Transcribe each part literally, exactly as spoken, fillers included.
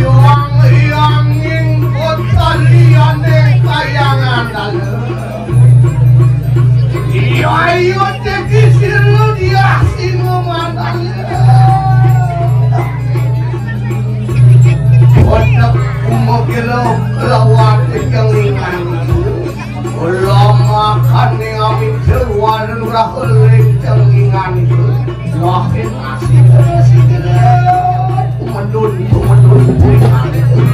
Iwang-iwanging kota liyane kayangan dalem. Iya, iya, teki silu dia sinu mandan. Otak umukilo lawat kelingan. Kula makane amit keluar lurah ling cengingan iku. Lahin asih terus iki. Tumedun, tumedun, tumedun.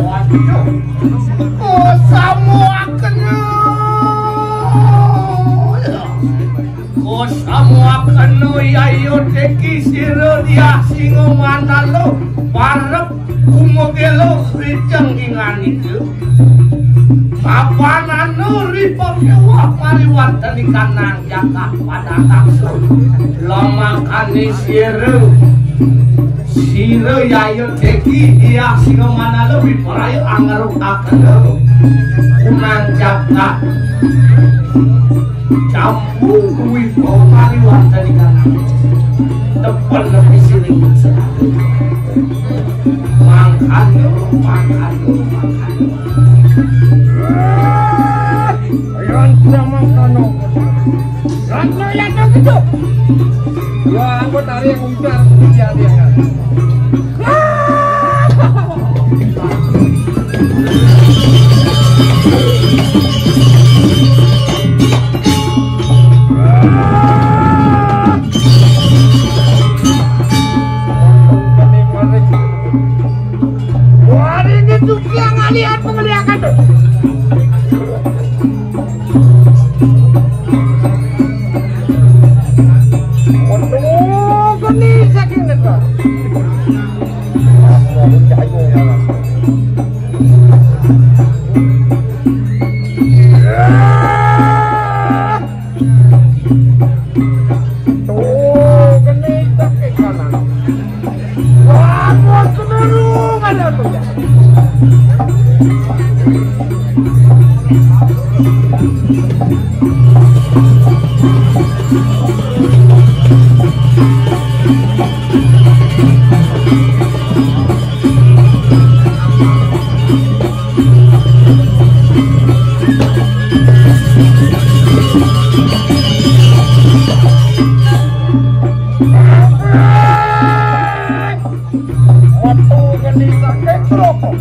Waduh. Oh, samuaken. Kosamuakeno yayo teki sira Diah Singa Mandala, parep kumogelo rijeng inganika. Papanana ripapiwah mariwantenikanang jagat padang taksa. Lamakane sira, sira yayo teki Diah Singa Mandala wipraya angrukakena kunang jagat. Campur kuwi kok mari wanteni kanang. Tepen nepi sining seratus. Mangkano, mangkano, mangkano. Yan mangkano. Ratna yan gitu. Wah, aku tarik yang udah, aku tarik yang Waring itu dia ngalihat pengeliakan tuh. Waduh, geni saking itu. Tuh, geni saking kanan. Wah, bos, kena rumah dah tuh, ya. Metu geni saking rokok.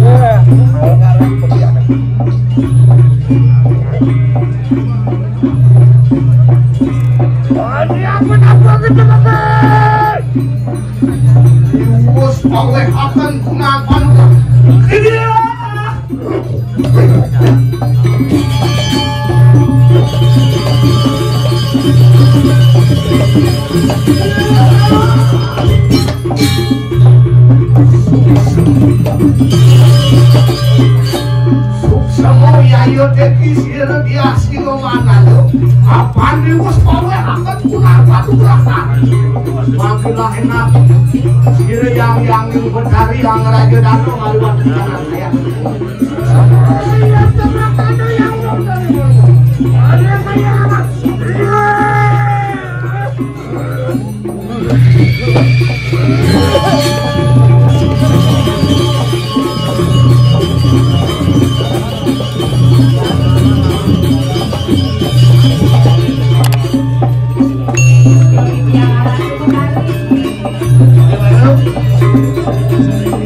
Wah, awan-awan pediane. Wani apa-apa gitu, Bapak? Wis oleh akan kunapan. Iya. Suksma Ayo teki sira dia sira mana lo? Apan riwus pawe akan pulang batu belakang. Makilah enak. Sira yang yang betari yang raja dano ngaliwat di kanan saya.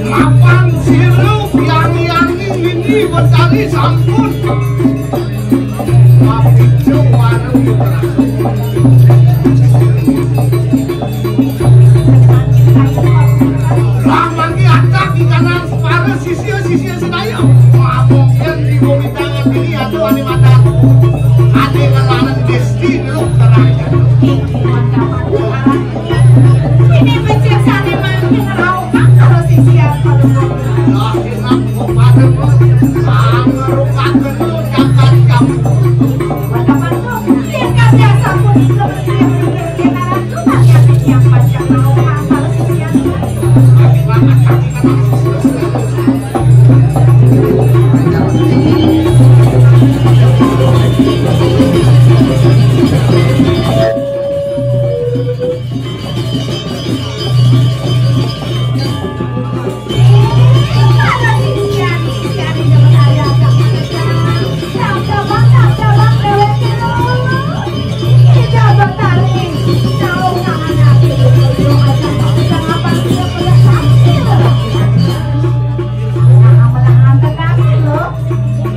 Lapang sirup yang yang ini betari sampun. Mapicu warung. Lamangi atak di kanan para sisia-sisia sedaya. Mabok yen di bumi tangan ini ada wani madan. Ada ngelanan desti lu terang. Ini becik sane mangke ngraukan karo sisian padha. Lah, enak kok padha, Bos. Angrukaken lu nyangkan kamu. Padha-padha, yen kabeh sampun iso berpikir-pikir, yen aran tuh, yang panjang mau hafal sisian.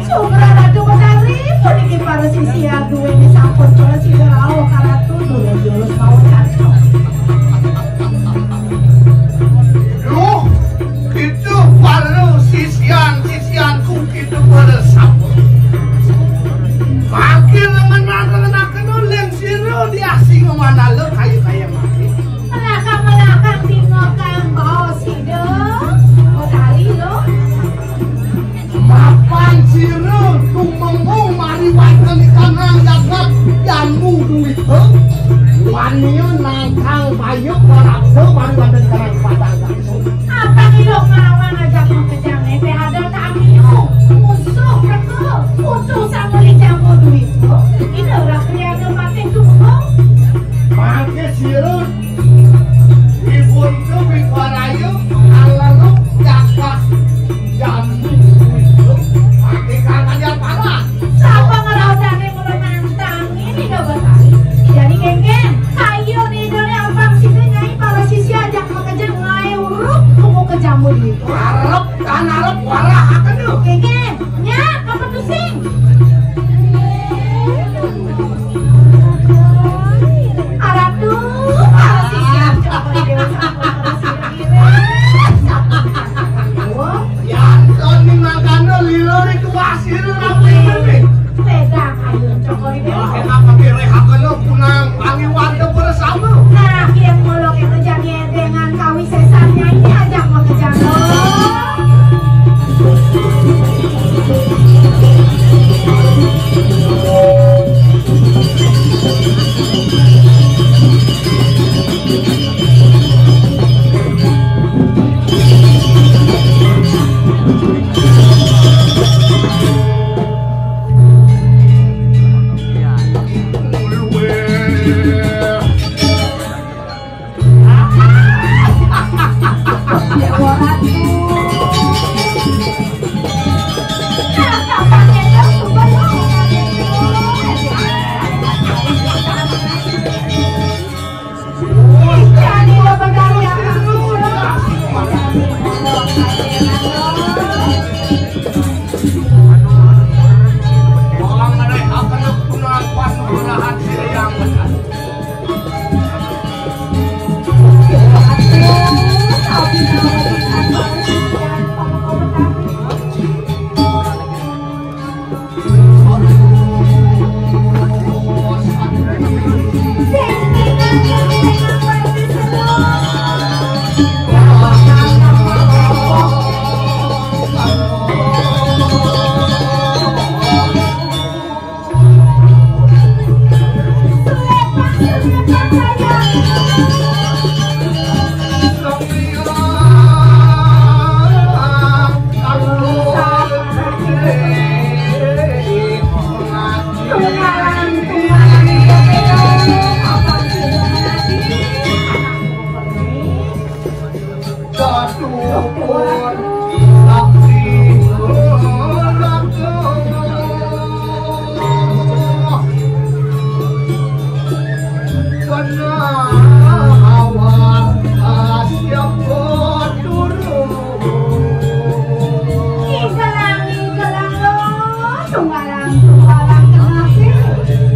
Syukur Ratu Betari, puniki para sisi aduwene sampun prasida rawuh karatu durung jurus mawon. Duh, itu para sisian-sisianku kita pada sampun. Mangke lengenan-lengenaken len sira di asing manala kaya-kaya mangke. Melakang-melakang dinga kang baos sida, Betari lo. Mapan sira tumenggung mari wonten ing kanang jagat Jambu Duwita. Wania nangkang bayuk maraksa mari wonten kanang padang. Apa nilo mawon ajak makejang ente ada tamiu musuh reka utuh sanguli Jambu Duwita. Ida ora kriana patih tumenggung. Mangke sira Ibun tu Bibaraya, aleluk jagat Jambu Duwita, mati kangen panas. Sapa ngraosake kula nantang ini, Dok Betari? Jadi, Kengkeng, ayo didole abang sida nyai para sisya ajak makejang ngae uruk tunggu ke Jambu Duwita. Arep kan arep warahaken lho. Kengkeng, nyak apa tusing? Aratu, para sisya, coba dewe sampun terus iring-iring. Wah, ya, Tony mangkana lilo ning tuas iru rapi mene. Ledang ayo cokori dewe. Wah, enak pakai rehakana punang pangi warga bersama. Nah, yen mulo kita jadi edengan kawisesan nyanyi aja mau kejangkau. Igelang, igelang lo, tunggalang, tunggalang kenasih.